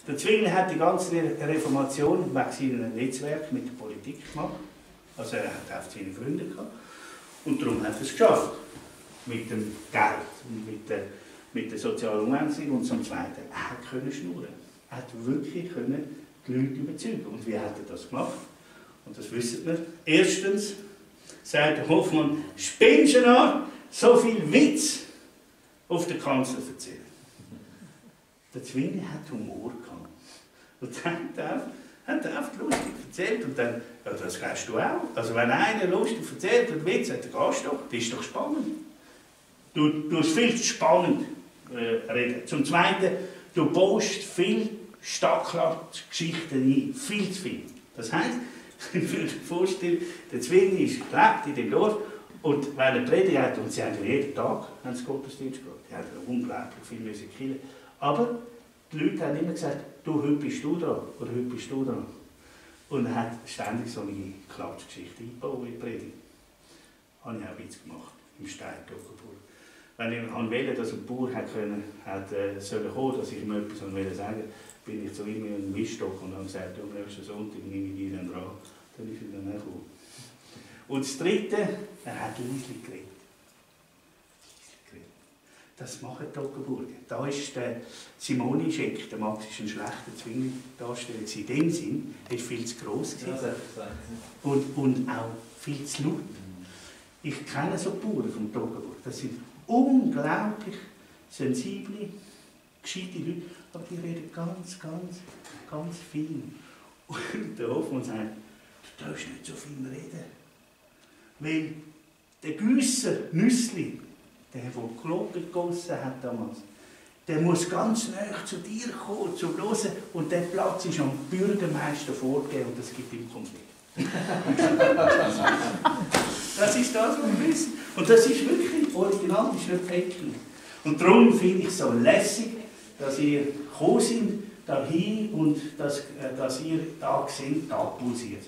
Der Zwingli hat die ganze Reformation wegen seinem Netzwerk mit der Politik gemacht. Also er hat oft seine Freunde gehabt. Und darum hat er es geschafft. Mit dem Geld und mit der sozialen Umwälzung. Und zum Zweiten, er hat können schnurren. Er hat wirklich können die Leute überzeugen. Und wie hat er das gemacht? Und das wissen wir. Erstens sagt der Hofmann, spinnst du noch so viel Witz auf den Kanzler erzählen. Der Zwingli hat Humor gehabt. Und dann hat er einfach lustig erzählt. Und dann, ja, das kannst du auch. Also wenn einer lustig erzählt und Witz hat, dann gehst du doch. Das ist doch spannend. Du hast viel zu spannend reden. Zum Zweiten, du baust viel Stadtgeschichten ein. Viel zu viel. Das heisst, ich würde mir vorstellen, der Zwingli lebt in dem Dorf und wenn er Prediger hat, und sie haben jeden Tag haben sie Gottesdienst gehabt, die haben unglaublich viel Musik. Aber die Leute haben immer gesagt, du, heute bist du dran oder heute bist du dran. Und er hat ständig so eine Klatschgeschichte eingebaut in die Predigt. Das habe ich auch ein bisschen gemacht, im Stein Toggenburg. Wenn ich wollte, dass ein Bauer sollen kommen, dass ich ihm etwas sagen wollte, bin ich zu ihm in einen Miststock und habe gesagt, am nächsten Sonntag nehme ich dich dann dran. Dann ist er dann gekommen. Und das Dritte, er hat leislich geredet. Das machen die Toggenburger. Da ist der Simoni Scheck, der Max ist ein schlechter Zwingli-Darsteller. In dem Sinn, er war viel zu gross. Und auch viel zu laut. Ich kenne so Bauern vom Toggenburg. Das sind unglaublich sensible, gescheite Leute, aber die reden ganz, ganz, ganz viel. Und der Hofmann sagt, du darfst nicht so viel reden. Weil der Güsser Nüssli, der die Glocke gegossen hat damals, der muss ganz nahe zu dir kommen, zum Hören, und der Platz ist am Bürgermeister vorgegeben und das gibt ihm Konflikt. Das ist das, was wir wissen. Und das ist wirklich original, das ist nicht fake. Und darum finde ich es so lässig, dass ihr gekommen seid, dahin und dass ihr da seht, da pulsiert.